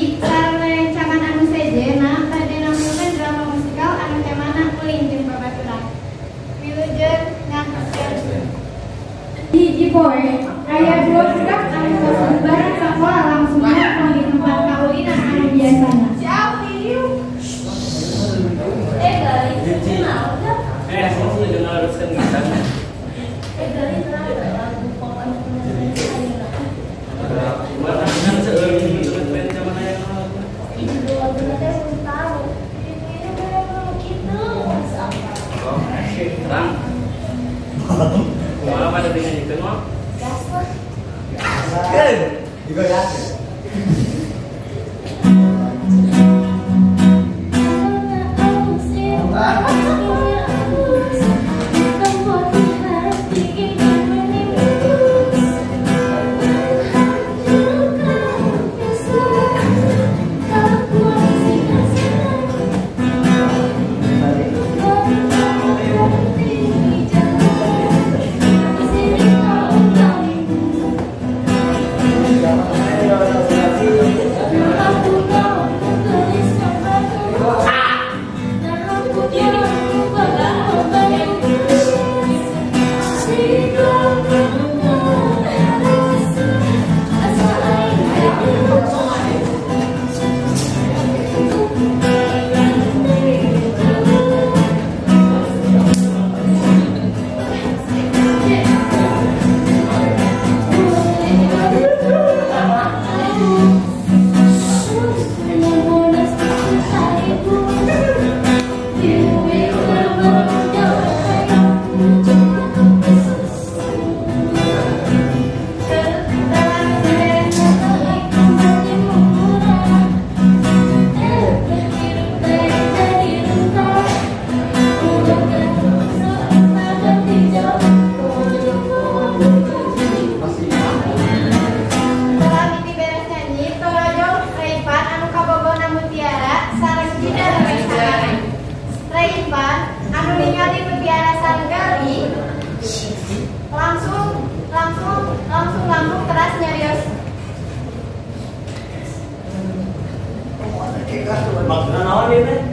Cici sareng rerencangan anu sejenna bade nampilkeun drama musikal anu temana ulin jeung babaturan. Wilujeng ngantos. Hiji poe aya dua budak anu tos bubaran sakola langsung nongkrong di tempat kaulinan anu biasana. Eh, Gali, kunaon dah? Eh, sih jeung ngalaruskeun pisan. Eh, Gali, kenapa lagu pop anu kunaon ayeuna? Kumaha kan seueur tren zaman ayeuna laguna. Ih, judul laguna teh belum tahu. Ini memang gitu, mas apa? Oh, terang. Kumaha pada dinyanyikeun mah? Gas lah. Kan, juga ya. Langsung lambung keras nyarios. Maksudna naon ieu teh?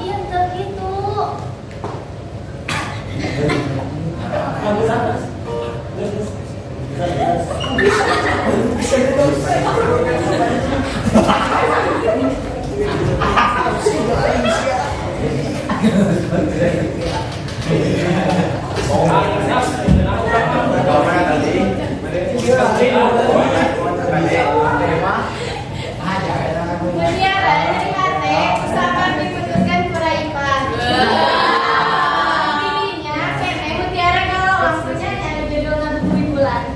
Iya, teu kitu. Mutiara nyeri hate kusabab diputuskan ku Raipan. Tidinya kene Mutiara galau langsung nyanyi anu judulna Bumi Bulan.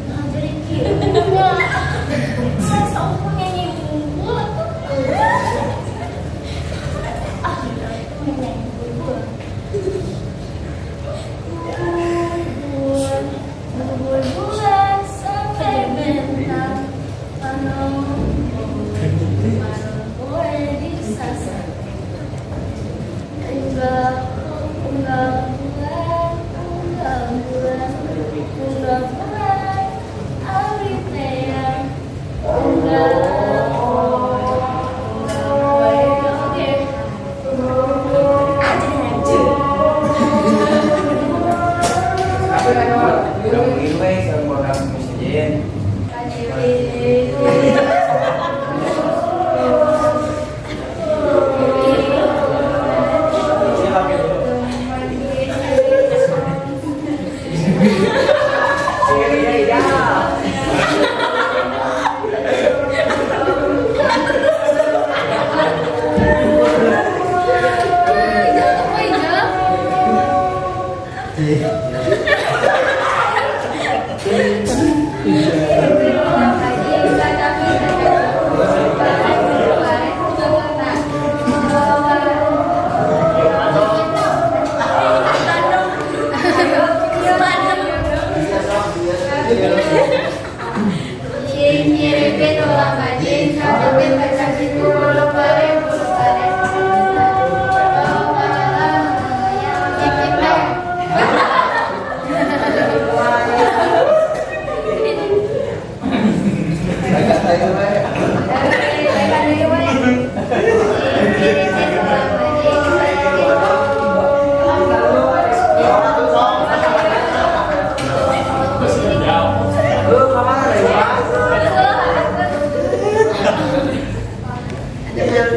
Nah, jadi kieu nya. Saya saukur nyanyi unggul atuh. Ah, nyanyi unggul. Bubur bulan sampai bentang poe disasar. Unggal unggal bulan, unggal bulan, unggal bulan, ari teh unggal poe oge. Ah, jadi lanjut. Udah mungkin we sareng bodak sejen. Thank you.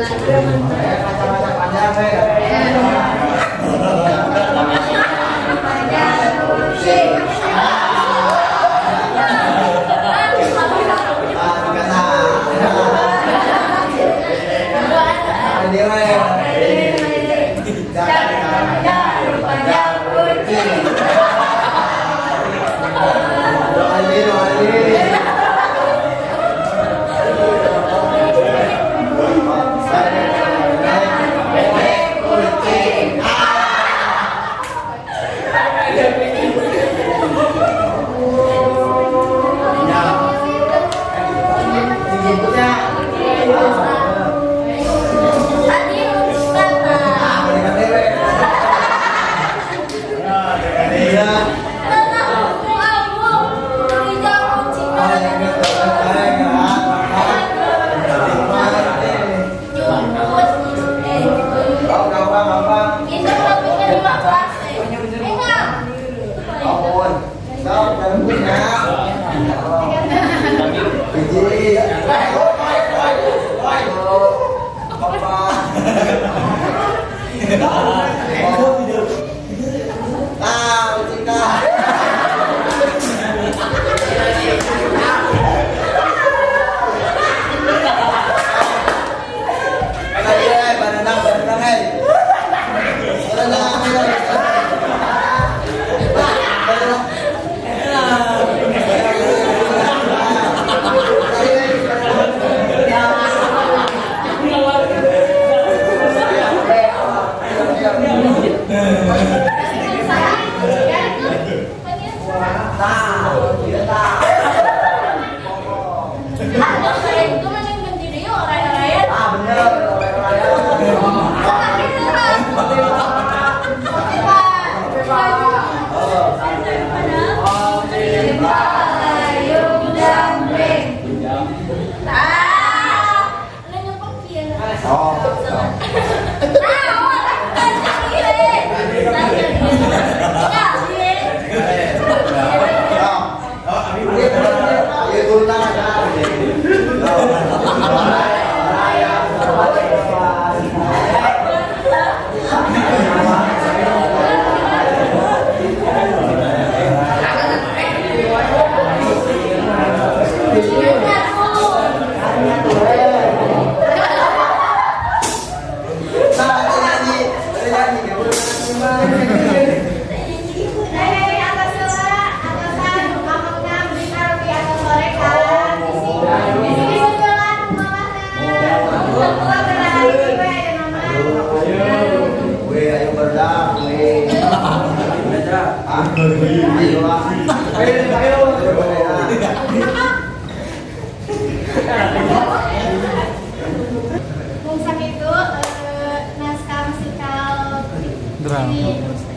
Kacamata panjang we. Panjang kucing. Mungsak itu naskah musikal drama.